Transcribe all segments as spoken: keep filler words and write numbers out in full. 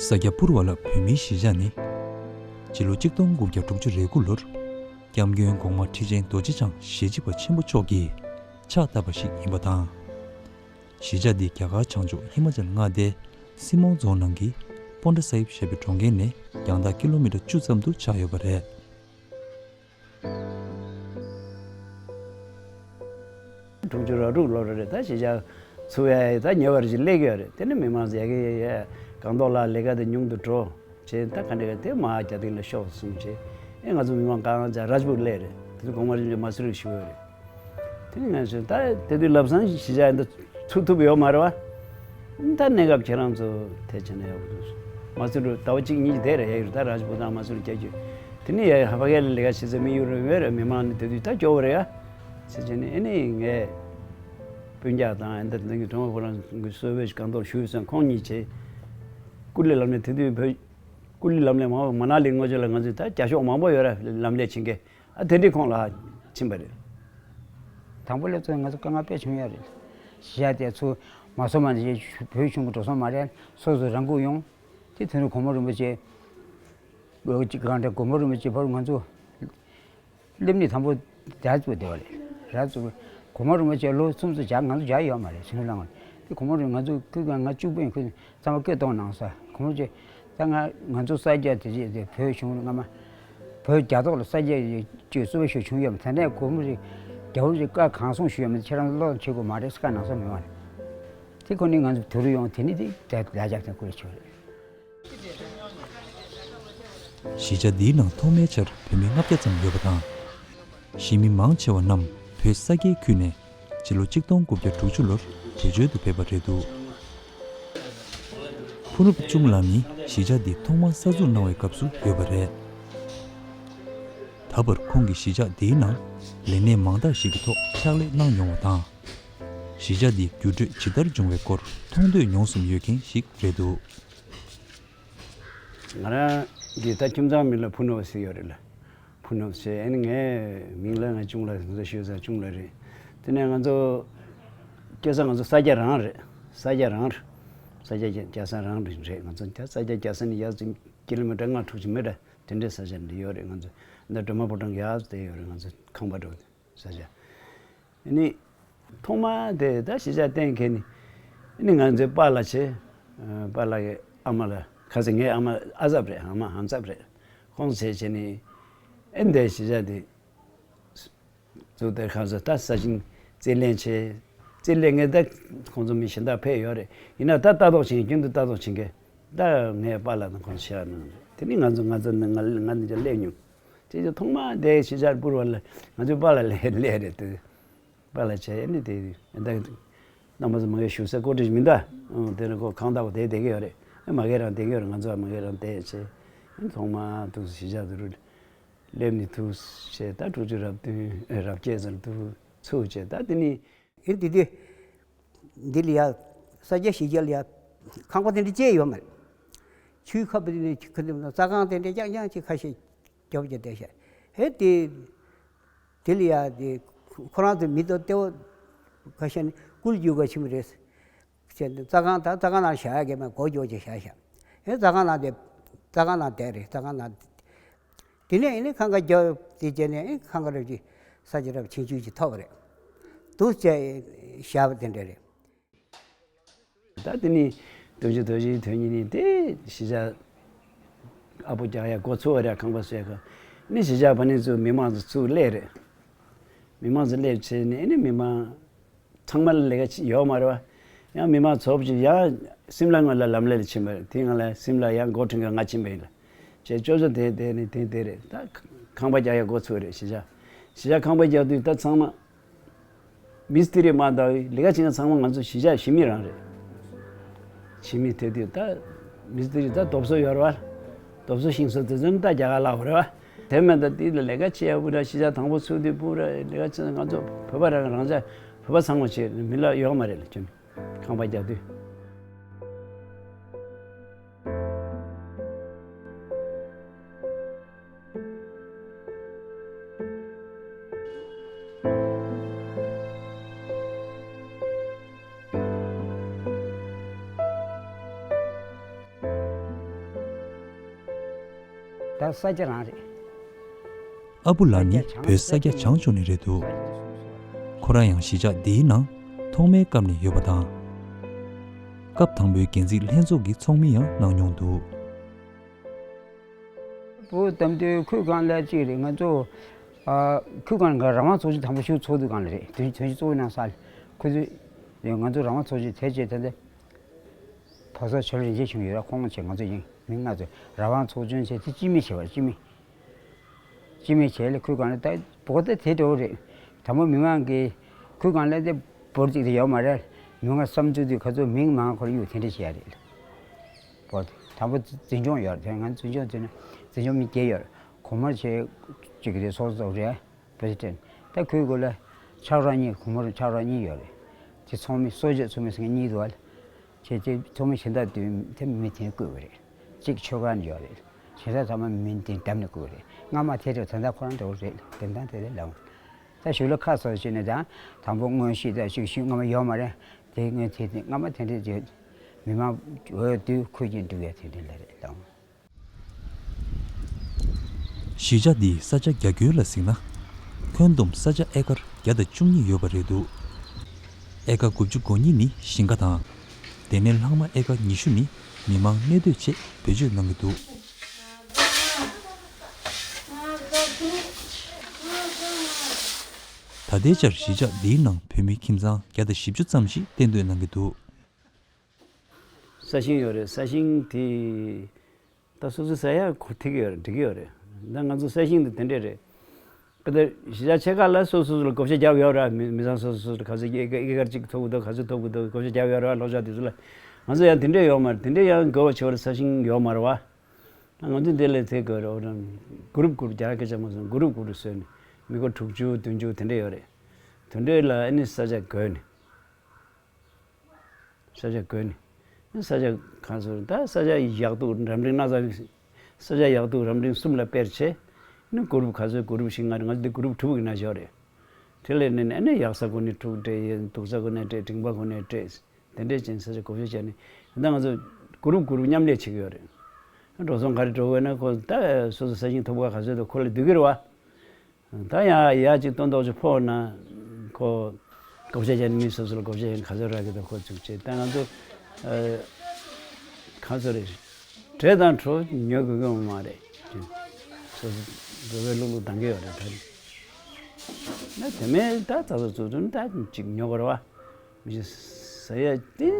ས་སྐྱ་པུར་བ་ལ་བོད་མིའི་གཞིས་ཆགས་ནི། སྤྱི་ལོ་གཅིག་སྟོང་དགུ་བརྒྱ་དྲུག་ཅུ་རེ་དགུ་ལོར། སྐྱབས་མགོན་གོང་མ་ཁྲི་ཆེན་རྡོ་རྗེ་འཆང་ཞེ་བྱེད་པ་ཆེན་པོ་མཆོག་གིས་ཕྱག་བཏབ་པ་ཞིག་ཡིན་པ་དང་། གཞིས་ཆགས་འདི་རྒྱ་གར་བྱང་ཕྱོགས་ཧི་མ་ཅལ་མངའ་སྡེ་སི་མོང་རྫོང་ནང་གི་པོན་ཏྲ་སཱ་ཧིབ་ཞེས་པའི་གྲོང་ཁྱེར་ནས་རྒྱང་ཐག་ཀི་ལོ་མི་ཊར་བཅུ་ཙམ་དུ་ཆགས་ཡོད་པ་རེད། དྲུག་ཅུ་རེ་དྲུག་ལོ་རེད། ད་གཞིས་ཆགས་ཚུགས་ཡ་ད་ཉེ་བར་ཅིག་སླེབས་ཀྱི་ཡོད་རེད། དེ་ནས་མི་མང་ཡ་གི་ཡ་སྒང་ཏོག་ལ་ལས་ཀ་དེ་ཉུང་དུ་འགྲོ་བྱས། ད་ག་འདྲ་ག་དེ་མ་རྒྱ་ཐིག་ལ་ཤོག་གསུངས་བྱས། ཨེ་ང་ཚོ་མི་མང་གང་ཅག་རཱཇ་པུར་སླེབས་རེད། དེ་ཚོ་གོང་མ་རིན་པོ་ཆེ་མ་སུ་རི་བཞུགས་ཡོད་རེད། དེ་ནས་ང་ཚོས་ད་དེ་དུས་ལམ་སང་གཞིས་ཆགས་འདི་ཚུགས་ཐུབ་ཡོད་མ་རེད་བ། ད་གནས་སྐབས་ཁྱེད་རང་ཚོ་དེ་བྱས་ན་ཡག་པོ་འདུག། མ་སུ་རི་ཟླ་བ་གཅིག་གཉིས་ཀྱི་དེ་རེད་ཡ་ཡོད་རེད། ད་རཱཇ་པུར་དང་མ་སུ་རི་རྒྱ་ཁྱོད་དེ་ནས་ཡ་ཧ་པ་གའི་ལ་ལས་ཀ་བྱེད་ས་དམིགས་ཡུལ་རེད་མེད་རེད། མི་མང་ནི་དེ་དུས་ད་སྐྱོ་བོ་རེད་ཡ། ཟེར་བྱས་ནས་ཨེ་ནས་ངས་སྤུན་ཀྱག་དང་ཨེ་འདི་འདི་གི་གྲོང་པ་ཁོ་རང་གི་གསོ་བའི་སྒང་ཏོག་ཞུས་སོང་། ཁོང་གཉིས་བྱས་ཀུ་ལི་ལམ་ནས་དེ་དུས་བོད་ཀུ་ལི་ལམ་ནས་མ་མ་ན་ལི་སྔོན་ཆད་ལ་ང་ཚོས་ད་རྒྱ་ཤོག་མང་པོ་ཡོད་ར་ལམ་ལས་ཕྱིན་མཁན། ཨ་དེ་འདྲའི་ཁོངས་ལ་ཕྱིན་པ་རེད། དང་པོ་སླེབས་ཚེ་ང་ཚོ་དཀའ་ངལ་དཔེ་བྱུང་ཡོད་རེད། གཞིས་ཆགས་དེ་ཚོ་མ་སོང་མ་ནས་བོད་གཞུང་གི་འགྲོ་སོང་མ་རེད། སོ་སོ་རང་འགུལ་ཡོང་། དེ་དུས་ནས་གོང་མ་རིན་པོ་ཆེ་གང་འདྲ་གོང་མ་རིན་པོ་ཆེ་ཕར་ང་ཚོ་སླེབས་ནས་དང་པོ་ར་བཙུགས་བསྡད་པ་རེད། ར་བཙུགས་གོང་མ་རིན་པོ་ཆེ་ལོ་སུམ་ཅུ་བཞག་ང་ཚོ་བཞག་ཡོད་མ་རེད། ཕྱི་ལོ་ལ་ང་དེ་གོང་མ་རིན་ང་ཚོ་ཁུལ་གང་ང་བཅུ་པོ་ཡིན། ཁུལ་ཚང་མ་སྐད་གཏོང་གནང་ས་གོང་མ་རིན་པོ་ཆེ། ད་ང་ང་ཚོ་ས་སྐྱ་དེ་རྗེས་དེ་བོད་གཞུང་སྔ་མ་བོད་རྒྱ་ཐོག་ལ་ས་སྐྱ་ཡི་གཙོས་གཙོ་བོ་ཞིག་བྱུང་ཡོད་མ་རེད། ད་ནས་གོ་མི་རིག་རྒྱ་བོད་རིག་བཀའ་གང་གསུང་ཞུ་ཡོད་མ་རེད། ཁྱེད་རང་བློ་བྱེད་དགོས་མ་རེད། བཀའ་གནང་ས་མི་མ་རེད། དེ་ཁོ་ནི་ང་ཚོ་དུ་རུ་ཡོང་དེ་ནི་དེ་ད་ལ་རྒྱབ་དང་བསྐུར་ཆོག་རེད། གཞིས་ཆགས་འདིའི་ནང་ཐོག་མའི་ཆར་བོད་མི་ལྔ་བརྒྱ་ཙམ་ཡོད་པ་དང་། གཞིས་མི་མང་ཆེ་བ་རྣམས་བོད་ས་སྐྱའི་ཁུལ་ནས་ཕྱི་ལོ་གཅིག་སྟོང་དགུ་བརྒྱ་དྲུག་ཅུ་ལོར་བྲོས་བྱོལ་དུ་ཕེབས་པ་རེད་འདུག། ཕུ་ནུབ་ཅུང་ལགས་ནི་གཞིས་ཆགས་འདི་ཐོག་མར་གསར་འཛུགས་གནང་བའི་སྐབས་སུ་ཡོད་པ་རེད། ད་བར་ཁོང་གིས་གཞིས་ཆགས་འདིའི་ནང་ལས་གནས་མང་དག་ཞིག་གི་ཐོག་ཕྱག་ལས་གནང་མྱོང་བ་དང་། གཞིས་ཆགས་འདི་འགྱུར་འགྲོས་ཇི་ལྟར་བྱུང་བའི་སྐོར་མཐོང་ཐོས་མྱོང་གསུམ་ཡོད་མཁན་ཞིག་རེད་འདུག། ང་རང་གི་ད་ཁྱིམ་ཚང་མིང་ལ་ཕུ་ནུ་ཟེར་ཡོད་རེད་ལ། ཕུ་ནུ་ཟེར་ཨ་ནི་ངའི་མིང་ལ་ང་ཅུང་ལ་ཟེར་ཞུ་ས་ཅུང་ལ་རེད། དེ་ནས་ང་ཚོ་སྐྱེས་ས་ང་ཚོ་ས་སྐྱ་རང་རེད། ས་སྐྱ་རང་རེད། ས་སྐྱ་སྐྱེས་ས་རང་རེད་རེད། ང་ཚོ་ད་ས་སྐྱ་སྐྱེས་ས་ནི་ཡར་ཙམ་ཀི་ལོ་མི་ཊར་ལྔ་དྲུག་ཅིག་མེད་འདྲ་དེ་འདྲའི་ས་ཆ་འདི་ཡོད་རེད། ང་ཚོ་འདི་སྒྲོལ་མ་ཕོ་བྲང་གི་ཡར་དེ་ཡོད་རེད། ང་ཚོ་ཁང་པ་འགྲོ་ས་ཆ། ཨ་ནི། ཐོག་མ་དེ་ད་གཞིས་ཆགས་གཏན་འཁེལ་ནི། ཨ་ནི་ང་ཚོའི་པཱ་ལགས་བྱས། པཱ་ལགས་ཀྱི་ཨ་མ་ལ་ཁ་སང་ངའི་ཨ་མ་ཨ་ཟབ་རེད། ཨ་མ་ཧམ་ཟབ་རེད། ཁོང་བྱས་བྱས་ནི། ཨེ་འདས་གཞིས་ཆགས་དེ། ཚུགས་དེར་ཁ་སང་ད་ས་ཞིང་རྩིས་ལེན་བྱས། རྩིས་ལེན་ངས་ད་ཁོང་ཚོ་མི་གཞན་དག་ཕེབས་ཡོད་རེད། ཡིན་ན་ད་ལྟ་རྟོག་བྱེད་རྒྱུན་དུ་ལྟ་རྟོག་བྱེད་མཁན་ད་ངའི་པཱ་ལགས་དང་ཁོང་ཚོ་ཕྱག་གནང་རེད། དེ་ནི་ང་ཚོ་ང་ཚོ་ང་ང་འདི་ཅག་སླེབས་མྱོང་། དེ་ཚོ་ཐོག་མ་དེ་གཞིས་ཆགས་པུར་བ་ལ་ང་ཚོའི་པཱ་ལགས་སླེབས་སླེབས་རེད་དེ། པཱ་ལགས་བྱས་ནི་དེ་ད་རྣམ་པ་ཚོ་མ་གིར་བཞུགས་ས་ཀོ་ཊེཇ་མི་འདུག་ཨ། དེ་ནི་ཁོ་ཁང་བདག་པོ་དེ་བསྡད་ཀྱི་ཡོད་རེད། མ་གིར་རང་བསྡད་ཀྱི་ཡོད་རེད། ང་ཚོ་མ་གིར་རང་བསྡད་བྱས་ཐོག་མ་ཐུགས་སུ་གཞིས་ཆགས་དུ་རུ་སླེབས་ནི་ཐུགས་བྱས་ད་དྲུག་ཅུ་རབ་བདུན་རབ་བརྒྱད་ཙམ་དུ་ཚུགས་བྱས་ད་དེ་ནི། ཨེ་འདི་དེ། འདི་ལ་ཡ། ས་སྐྱ་གཞིས་རྒྱ་ལ་ཡ། ཁང་པ་དེ་འདྲ་བཅས་ཡོད་མ་རེད། ཆུའི་ཁ་བ་དེ་ནས་ཁ་འདི་རྩྭ་ཁང་དེ་འདྲ་རྐྱང་རྐྱང་ཅིག་ཁ་ཤས་རྒྱབ་ཀྱི་བསྡད་ཤག། ཨེ་དེ། དེ་ལ་ཡ་དེ། ཁོ་རང་ཚོ་མི་ཏོ་ལྟེ་བ། ཁ་ཤས་ནི་བསྐུལ་རྒྱུ་ག་ཕྱིན་པ་རེད། བྱས་ནས་རྩྭ་ཁང་དང་རྩྭ་ཁང་ནང་བཞག་ཡ་གི་མེད་སྒོ་རྒྱག་ཅིག་བཞག་ཤག། ཨེ་རྩྭ་ཁང་ནང་དེ། རྩྭ་ཁང་ནང་བསྡད་རེད། རྩྭ་ཁང་ནང་། དེ་ནས་ཨེ་ནི་ཁང་ཁ་རྒྱབ་དེ་བྱས་ནས་ཨེ་ཁང་ཁ་རབ་ཅིག་ས་ཆ་རབ་ཆུང་ཆུང་ཅིག་ཐོབ་པ་རེད། འདུག་བྱས་བཞག་པ་དེ་འདྲ་རེད། ད་དེ་ནི་རྡོ་རྗེ་རྡོ་རྗེའི་དོན་གཉིས་ནི་དེ་གཞིས་ཆགས་ཨ་ཕོ་རྒྱག་ཡ་འགོ་ཚུགས་པ་རེད། ཁང་པ་བཟོས་ཁ་ནི་གཞིས་ཆགས་པ་ནི་ཚུར་མི་མང་ཚོ་ཚུར་སླེབས་རེད། མི་མང་ཚོ་སླེབས་བྱས་ནས་ཨེ་ནི་མི་མང་ཚང་མ་ལ་ལས་ཀ་ཅིག་ཡོད་མ་རེད་བ། ཡང་མི་མང་ཚོ་ཅིག་ཡང་སིམ་ལ་སྔོན་ལ་ལམ་ལས་ལ་ཕྱིན་པ་རེད། དེ་སྔ་ལ་སིམ་ལ་ཡང་འགོ་ཁྲིད་མཁན་ང་ཕྱིན་པ་ཡིན་ལ། བྱས་ཅོ་ཅོ་དེ་དེ་ནི་དེ་དེ་རེད། ད་ ཁང་པ་རྒྱག་ཡ་འགོ་ཚུགས་རེད། གཞིས་ཆགས། གཞིས་ཆགས་ཁང་པ་རྒྱག་དུས་ད་ཚང་མ་མིས་ཏི་རི་མ་འདྲ་བའི་ལས་ཀ་བྱེད་མཁན་ཚང་མ་ང་ཚོ་གཞིས་ཆགས་གཞིས་མི་རང་རེད། གཞིས་མི་དེ་དུས་ད་མིས་ཏི་རི་ད་རྡོ་བཟོ་ཡོད་རེད་བ། རྡོ་བཟོ་ཤིང་བཟོ་དེ་ཚོ་ནི་ད་རྒྱ་གར་ལ་འོ་རེད་བ། དེ་མིན་ད་དེ་ལ་ལས་ཀ་བྱེད་ཡ་པུ་ར། གཞིས་ཆགས་དང་པོ་ཚུགས་དུས་པུ་ར་ལས་ཀ་བྱེད་ང་ཚོ་བོད་པ་རང་རང་ཅག་བོད་པ་ཚང་མ་བྱེད། མི་ལ་ཡོག་མ་རེད་ལ་ཁྱོད་ཁང་པ་རྒྱག་དུས། ད་ས་ཆ་རང་རེད། ཨ་བུ་ལགས་ནི་བོད་ས་སྐྱ་བྱང་ཕྱོགས་ནས་རེད་འདུག་ཁོ་རང་ཡང་གཞིས་ཆགས་འདིའི་ནང་ཐོག་མའི་སྐབས་ནས་ཡོད་པ་དང་། སྐབས་དང་པོའི་འགན་འཛིན་ལྷན་ཚོགས་ཀྱི་ཚོགས་མི་ཡང་གནང་མྱོང་འདུག་བུ་གཏམ་དུས་ཁུལ་གང་ལ་གཅིག་རེད། ང་ཚོ་ཨ་ཁུལ་གང་ལ་རང་དབང་ཚོགས་ཆུང་དང་པོ་ཞུགས་ཚོགས་དུས་གང་ལ་རེད། དོན་དོན་ཞུ་གཙོ་བོ་ནང་ས་ཁུ་ཚོས་ང་ཚོ་རང་དབང་ཚོགས་ཆུང་དེ་བྱས་ད་ལྟ་བག་ཚ་བྱ་རིན་ཆེན་བྱུང་ཡོད་ར། ཁོང་བྱས་ང་ཚོ་ཡིན་མི་ང་ཚོ་རང་དབང་ཚོགས་ཆུང་བྱས་དེ་སྤྱི་མི་བྱས་པ། སྤྱི་མི་སྤྱི་མི་བྱས་ལ་ཁུལ་གང་ལ་ད་བོ་ད་དེ་འདྲ་བོ་རེད། དང་པོ་མི་མང་གིས་ཁུལ་གང་ལ་དེ་བོར་ཅིག་དེ་ཡོད་མ་རེད། མི་མང་བསམ་ཚུལ་དུས་ཁ་ཚོ་མིང་མང་ཁོར་གཡུག་དེ་འདྲ་བྱས་ཡ་རེད། བོ་དང་པོ་འཛིན་སྐྱོང་ཡོད་རེད། ང་འཛིན་སྐྱོང་བྱས་ན་འཛིན་སྐྱོང་མི་བརྒྱད་ཡོད་རེད། གོང་མར་བྱས་གཅིག་རེད། ཚོགས་གཙོ་རེད། པེ་སི་ཌེན་ཊི། ད་ཁོའི་སྒོ་ལ་ཕྱག་རོགས་གཉིས། གོང་མར་ཕྱག་རོགས་གཉིས་ཡོད་རེད། དེ་ཚོགས་མི་གཙོ་བྱས་ཚོགས་མི་ཟེར་མཁན་གཉིས་འདུག་བ། བྱས་དེ་ཚོགས་མི་གཞན་དག་དུས་དེ་མི་དེ་བསྐོས་པ་རེད། གཅིག་ཆོལ་ཁ་ནས་ཡོད་རེད། གཞན་དག་ཚང་མ་མི་དེ་བདམས་ནས་བསྐོས་པ་རེད། སྔ་མ་དེ་འདྲ་ད་ལྟ་ཁོ་རང་འདྲ་བོ་རེད། དེ་འདྲ་དེ་རེད་ལབ། ད་གཞུག་ལ་ཁ་གསོ་བྱས་ནས་ད་དང་པོ་དངོས་གཞི་ད་གཅིག་ཤུལ་སྔ་མ་ཡོད་མ་རེད། དེ་སྔོན་དེ་དེ་སྔ་མ་དེ་འདྲ་བྱས་མི་མང་འོས་བསྡུ་ཁུར་གྱིན་འགྲོ་ཡ་དེ་འདྲ་ལ་རེད་ལབ། གཞིས་ཆགས་འདིའི་ས་ཆ་རྒྱ་ཁྱོན་ལ་གཟིགས་ན། ཁྱོན་བསྡོམས་ས་ཆ་ཨེ་ཀར་བརྒྱ་དང་བཅུ་གཉིས་ཡོད་པ་རེད་འདུག་ཨེ་ཀར་དགུ་བཅུ་གོ་གཉིས་ནི་ཞིང་ཁ་དང་། དེ་ནས་ལྷག་མ་ཨེ་ཀར་ཉི་ཤུ་ནི་མི་མང་གནས་སྡོད་ཆེད་བེད་སྤྱོད་གནང་གི་འདུག་ད་ལྟའི་ཆར་གཞིས་ཆགས་འདིའི་ནང་བོད་མི་ཁྱིམ་ཚང་བརྒྱ་དང་བཞི་བཅུ་ཙམ་ཞིག་གཏན་སྡོད་གནང་གི་འདུག་ས་ཞིང་ཡོད་རེད། ས་ཞིང་དེ་ད་སོ་སོའི་ས་ཡ་ཁུར་ཐིག་གི་ཡོད་རེད། འགྲིག་གི་ཡོད་རེད། ད་ང་ཚོ་ས་ཞིང་དེ་དེ་འདྲས་རེད། ད་གཞིས་ཆགས་ཆེ་ཁག་ལ་སོ་སོ་སོ་ལ་བགོ་བཤའ་རྒྱབ་ཡོད་རེད། མི་མི་ཚང་སོ་སོ་སོ་ལ་ག་ཚོད་ཨེ་ཀར་ཨེ་ཀར་གཅིག་ཐོབ་གི་འདུག་ག་ཚོད་ཐོབ་གི་འདུག་བགོ་བཤའ་རྒྱབ་ཡོད་རེད། སློབ་གྲྭ་དེ་ཚོ་ལ། ང་ཚོ་ཡང་དེ་འདྲས་ཡོད་མ་རེད། དེ་འདྲས་ཡང་དགོས་པ་ཆེ་བ་ལ་ས་ཞིང་ཡོད་མ་རེད་བ། ང་ཚོ་འདི་ལས་དེ་དགོས་རེད། འོ་རང་གུ་རུབ་གུ་རུབ་རྒྱ་སྐད་ཆ་མ་སོང་། གུ་རུབ་གུ་རུབ་བཟོས་ནས་མི་སྒོར་དྲུག་ཅུ་བདུན་ཅུ་དེ་འདྲས་ཡོད་རེད། དེ་འདྲས་ལ་ཨ་ནི་ས་ཆ་དགོས་ནས། ས་ཆ་དགོས་ནི། ས་ཆ་གང་སོ་ད་ས་ཆ་ཡག་སྡུག་འགྲམ་རིང་སྣ་ཚ། ས་ཆ་ཡག་སྡུག་འགྲམ་རིང་གསུམ་ལ་སྤེལ་བྱས། ནི་གུ་རུབ་ག་ཚོད་གུ་རུབ་ཞིག་ང་ང་ཚོ་འདི་གུ་རུབ་དྲུག་གི་ན་ཞོ་རེད། དེ་ལས་ནི་ཨ་ནི་ཡག་ས་ཁོ་ནས་དྲུག་སྤྲད། ཡེ་སྡུག་ས་ཁོ་ནས་སྤྲད། འབྲིང་པ་ཁོ་ནས་སྤྲད། དེ་འདྲས་ཅན་ས་ཆ་བགོ་བཤའ་བྱས་ནི། ད་ང་ཚོ་གུ་རུབ་གུ་རུབ་མཉམ་ལས་བྱེད་ཀྱི་ཡོད་རེད། འགྲོ་སོང་ག་རེ་འགྲོ་དགོས་ན་ཁོ་ད་སོ་སོ་ས་ཞིང་ཐོབ་ག་ག་ཚོད་དུ་ཁོ་ལ་སྡུག་གི་རེད་བ། ད་ཡང་ཡར་གཅིག་སྟོན་ཐོག་ཅིག་ཕོག་ན་ཁོ་བགོ་བཤའ་བྱས་ནས་མི་སོ་སོ་ལ་བགོ་བཤའ་བྱས་ནས་ག་ཚོད་རག་གི་འདུག་ཁོ་ཚུགས་བྱས། ད་ང་ཚོ་ཨ་ག་ཚོད་རེད། བྲེ་དང་གྲོ་ཉོ་དགོས་ཀྱི་ཡོད་མ་རེད། སོ་སོ་འགྲོ་བའི་ལུག་ལུག་འདང་གི་ཡོད་རེད། ད་ན་དེ་མིན་ད་ད་ཚོད་ཚོད་དུ་ད་ཅིག་ཉོ་དགོས་རེད་བ། མི་ཞིག་ཟ་ཡ་དེ་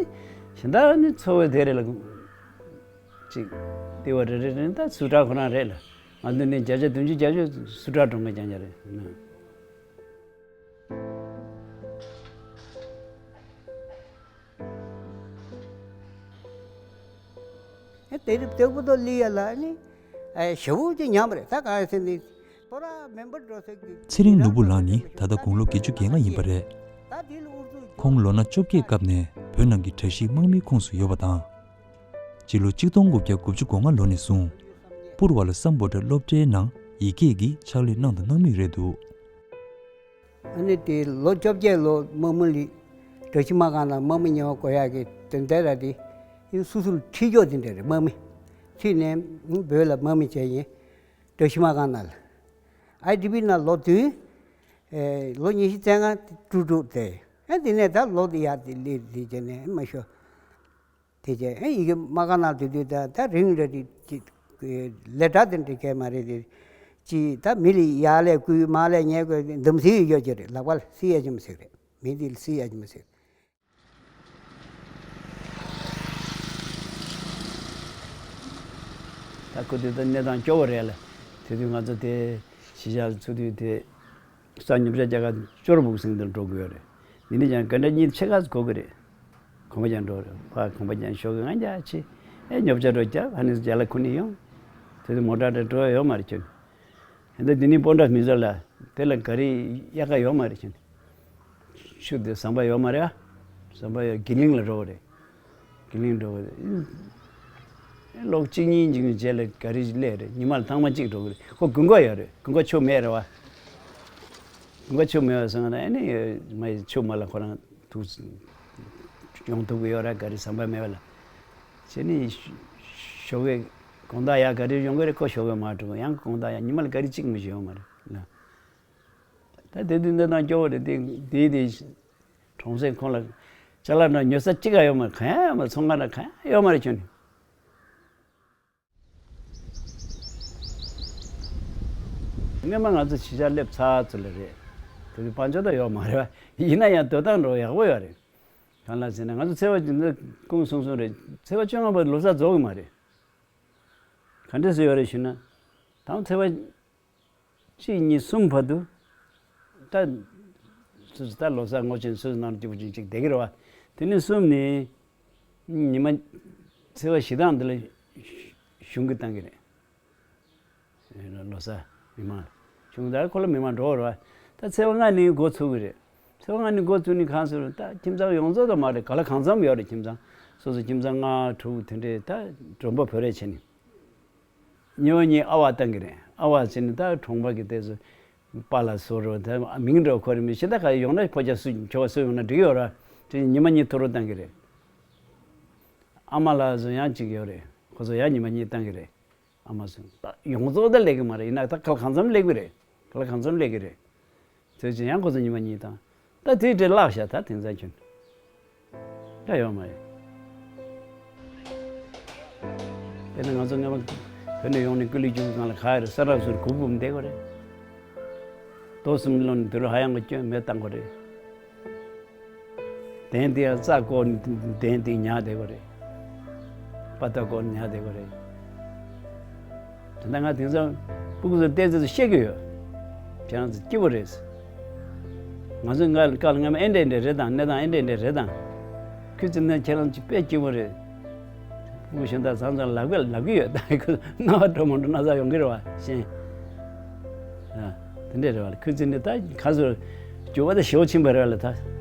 གཞན་དག་ནི་འཚོ་བའི་དེ་རེད་ལ། ཅིག་ལྟེ་བ་རེ་རེ་རེ་ད་སུ་དྲག་ཁོ་རང་རེད་ལ། ང་ཚོ་ནི་བརྒྱ་ཆ་བདུན་ཅུ་བརྒྱད་ཅུ་སུ་དྲག་གྲོང་གི་རྐྱང་རྐྱང་རེད་ན། ཨེ་དེ་རིབ་དེ་བུ་དོ་ལི་ཡ་ལ་ནི་ཨེ་ཞེ་བོ་ཅིག་ཉམས་རེད། ད་ག་ཟེར་ནི་ཐོ་ར་མེམ་བར་འགྲོ་ས་གི། ཚེ་རིང་ནོར་བུ་ལགས་ནི་ད་ལྟ་དགུང་ལོ་བརྒྱད་ཅུ་གྱ་ལྔ་ཡིན་པ་རེད། ད་དེ་ལ་ཨུ་ཚུགས་ཁོང་ལོ་ན་བཅོ་བརྒྱད་སྐབས་ནས་བོད་ནང་གི་གྲྭ་བཞིའི་དམག་མིའི་ཁོངས་སུ་ཡོད་པ་དང་། སྤྱི་ལོ་གཅིག་སྟོང་དགུ་བརྒྱ་དགུ་བཅུ་གོ་ལྔ་ལོ་ནས་བཟུང་། པུར་བ་ལ་སམ་བྷོ་ཊ་སློབ་གྲྭའི་ནང་ཡིག་སྐད་ཀྱི་ཕྱག་ལས་གནང་དང་གནང་མུས་རེད་འདུག་ཨ་ནི་དེ་ལོ་བཅོ་བརྒྱད་ལོ་དམག་མི་ལི་གྲྭ་བཞི་དམག་ཁང་ནང་དམག་མི་ཉེ་བ་དགོས་ཡག་གི་དོན་དག་ར་དེ་ཡིན། སུ་སུ་ལ་ཁྲིད་ཕྱོགས་དེ་འདྲ་རེད། དམག་མི་ཁྲིད་ནས་བོད་ལ་དམག་མི་བྱས་ཡིན། གྲྭ་བཞི་དམག་ཁང་ནང་ལ་ཨའི་ཌི་པི་ནང་ལོ་བདུན། ཨེ་ལོ་ཉི་ཤུ་རྩ་ལྔ་དཀྲུག་དཀྲུག་དེ། ཨ་དེ་ནས་ད་ལོ་དེ་ཡག་དེ་སླེབས་དེ་བྱས་ནས་མ་ཤོར། དེ་རྗེས་ཨེ་ཡི་གེ་མ་ག་ན་དུས་དུས་ད་ད་རིང་རེ་རེ་ཅིག་ལས་གྲྭ་དེ་འགྲིག་གི་མ་རེད་དེ། ཅིག་ད་མི་ལ་ཡར་ལས་བསྐུལ་མར་ལས་ཉན་དགོས། འདུམ་སེལ་ཡོད་ཀྱི་རེད། ལག་པ་ལ་སེལ་ཡ་ཅི་མ་ཟིག་རེད། མི་འདི་ལ་སེལ་ཡ་ཅི་མ་ཟིག་ད་ཁོ་དེ་ད་གནས་སྟངས་སྐྱོ་བོ་རེད་ལ། དེ་དུས་ང་ཚོ་དེ་ གཞིས་ཆགས་ཚུགས་དུས་དེ་ས་ཉོ་ཆ་རྒྱ་གར་ཅོར་བུག་སིང་དུ་འགྲོ་དགོས་ཡོད་རེད། འདི་ནས་ཀྱང་ག་འདྲ་གཉིས་ཕྱེད་ཀ་གོ་གི་རེད། གོམ་པ་རྒྱག་འགྲོ་རེད། ཕར་གོམ་པ་རྒྱག་ཤོག་གི་ང་རྒྱ་ཆེ། ཨེ་ཉོ་ཆ་འགྲོ་རྒྱ་ཧ་ནི་རྒྱ་ལ་ཁུ་ནི་ཡོང་། དེ་དུས་མོ་ཊ་དེ་འགྲོ་ཡོད་མ་རེད་ཁྱོད། ཧེ་འདི་འདི་ནི་སྤོན་ཊ་མི་ཟ་ལ། དེ་ལ་ག་རི་གཡག་ཀ་ཡོད་མ་རེད་ཁྱོད། ཤུ་དེ་ཟམ་པ་ཡོད་མ་རེད་ཨ། ཟམ་པ་ཡོད་གི་ལིང་ལ་འགྲོ་བ་རེད། གི་ལིང་འགྲོ་བ་རེད། ལོག་གཅིག་གཉིས་འཇིག་རྗེས་ལ་ག་རི་སླེབས་རེད། ཉི་མ་ལ་ཐང་མ་གཅིག་འགྲོ་གི་རེད། ཁོ་དགུན་ཁ་ཡོད་རེད། དགུན་ཁ་ཆུ་མེད་རེད་བ། དགུན་ཁ་ཆུ་མེད་བ་སོང་ན་ཨ་ནི་མ་ཆུ་མ་ལ་ཁོ་རང་ཐུག་ཡོང་ཐུབ་གི་ཡོད་ར། ག་རི་ཟམ་པ་མེད་བ་ལ། བྱས་ནས་ཞོགས་ཀས་དགོང་དག་ཡར་ག་རི་ཡོང་གི་རེད། ཁོ་ཞོགས་ཀས་མར་འགྲོ་གི། ཡང་དགོང་དག་ཡར་ཉི་མ་ལ་ག་རི་གཅིག་མི་ཞིག་ཡོང་མ་རེད་ལ། ད་དེ་དུས་འདི་དང་སྐྱོ་བོ་རེད་དེ་དེ་དེ། གྲོང་གསེབ་ཁོང་ལ་ཅ་ལག་འདྲ་ཉོ་ས་གཅིག་ཀ་ཡོད་མ་རེད། གང་ཡང་མ་ཚོང་ཁང་ལ་གང་ཡང་ཡོད་མ་རེད་ཁྱོད་ནི། སྔོན་མ་ང་ཚོ་གཞིས་ཆགས་སླེབས་ཚར་ཚོད་ལ་རེད། དེ་དུས་དཔལ་འབྱོར་ད་ཡོད་མ་རེད་བ། ཡིན་ན་ཡང་སྡོད་སྟངས་འགྲོ་ཡག་པོ་ཡོད་རེད། གང་ལ་ཟེར་ན་ང་ཚོ་ཚེས་པ་འདི་ཀུན་གསུང་གསུང་རེད། ཚེས་པ་བཅོ་ལྔ་པ་ལོ་གསར་རྫོགས་གི་མ་རེད། ག་འདྲས་སུ་ཡོད་རེད་ཞུ་ན། དང་ཚེས་པ་གཅིག་གཉིས་གསུམ་བར་དུ། ད་སུ་ད་ལོ་གསར་ངོ་ཆེན་སུ་ནང་སྐྱིད་པོ་ཅིག་ཅིག་བསྡད་ཀྱི་རེད་བ། དེ་ནས་གསུམ་ནས་ཉི་མ་ཚེས་པ་བཞི་དང་འདི་ལ་གཞུང་གི་བཏང་གི་རེད། ལོ་གསར་མི་མང་གཞུང་ད་ཁོ་ལ་མི་མང་འགྲོ་རེད་བ། ད་ཚེས་པ་ལྔ་ནས་འགོ་ཚུགས་ཀྱི་རེད། ཚེས་པ་ལྔ་ནས་འགོ་བཙུགས་ནས་གང་ཟེར་ད་ཁྱིམ་ཚང་ཡོངས་རྫོགས་ད་མ་རེད། ག་ལ་གང་འཚམ་ཡོད་རེད། ཁྱིམ་ཚང་སོ་སོ་ཁྱིམ་ཚང་ལྔ་དྲུག་དེ་འདྲས་ད་མགྲོན་པོ་བོད་རེད་བྱས་ནས། ཉི་མ་གཉིས་ཨ་བ་བཏང་གི་རེད། ཨ་བ་ཟེར་ནས་ད་གྲོང་པ་གི་དེ་ཚོ་པཱ་ལགས་ཟེར་རོ། ད་མིང་འདྲ་ཁོ་རེ་མི་ཤེས། ད་ག་ཡོང་ན་ཕོ་རྒྱ་སུ་ཁྱོ་ག་སུ་ཡོང་ན་འགྲིག་ཡོད་ར། དེ་ཉི་མ་གཉིས་ཐོ་རུ་བཏང་གི་རེད། ཨ་མ་ལགས་ཚོ་ཡང་གཅིག་ཡོད་རེད། ཁོ་ཚོ་ཡང་ཉི་མ་གཉིས་བཏང་གི་རེད། ཨ་མ་ཚོ་ད་ཡོངས་རྫོགས་ད་སླེབས་གི་མ་རེད། ཡིན་ན་ད་ག་ལ་གང་འཚམ་སླེབས་གི་རེད། ག་ལ་གང་འཚམ་སླེབས་གི་རེད། དེ་ཚོ་ཡང་ཁོ་ཚོ་ཉི་མ་གཉིས་བཏང་། ད་དེའི་གྲས་བརླག་ཤག་ད་དེང་སང་ཁྱོད། ད་ཡོད་མ་རེད། དཔེར་ན་ང་ཚོ་སྔོན་མ་བོད་ནས་ཡོང་ནས་སྐུ་ལུས་རྒྱུ་སྒང་ལ་ག་རེ་ས་རབ་ཟུར་གུག་བུམ་བསྡད་དགོས་རེད། རྡོ་གསུམ་སློང་ནས་དུ་རུ་ཧ་ཡང་གི་སྐྱོན་མེད་བཏང་དགོས་རེད། གདན་དེ་ཡང་རྩ་བསྐོར་ནས་གདན་དེ་ཉར་བསྡད་དགོས་རེད། པ་ཏ་བསྐོར་ནས་ཉར་བསྡད་དགོས་རེད། ད་ལྟ་ང་དེང་སང་སྤུ་གུ་ཚོ་བལྟས་ཚོད་ཤེས་ཀྱི་ཡོད། ཁྱེད་རང་ཚོ་སྐྱིད་པོ་རེད། ང་ཚོའི་སྔ་སྐབས་ལ་སྔ་མ་ཨེ་འདྲས་འདྲས་རེད་དང་། གནས་སྟངས་ཨེ་འདྲས་འདྲས་རེད་དང་། ཁུལ་ཙི་ནས་ཁྱེད་རང་ཚོ་དཔེ་སྐྱིད་པོ་རེད། སྤུ་གུ་གཞན་དག་ཚང་ཚང་ལབ་གི་ལབ་གི་ཡོད། ད་ཁོ་རྣ་བ་འགྲོ་མ་འགྲོ་ན་ཚ་ཡོང་གི་རེད་བ་ཤེས། ཨ། དེ་འདྲས་རེད་བ། ཁུལ་ཙི་ནས་ད་ག་ཚོད་རྒྱུ་བ་ད་ཞེ་པོ་ཕྱིན་པ་རེད་བ་ལ། ད་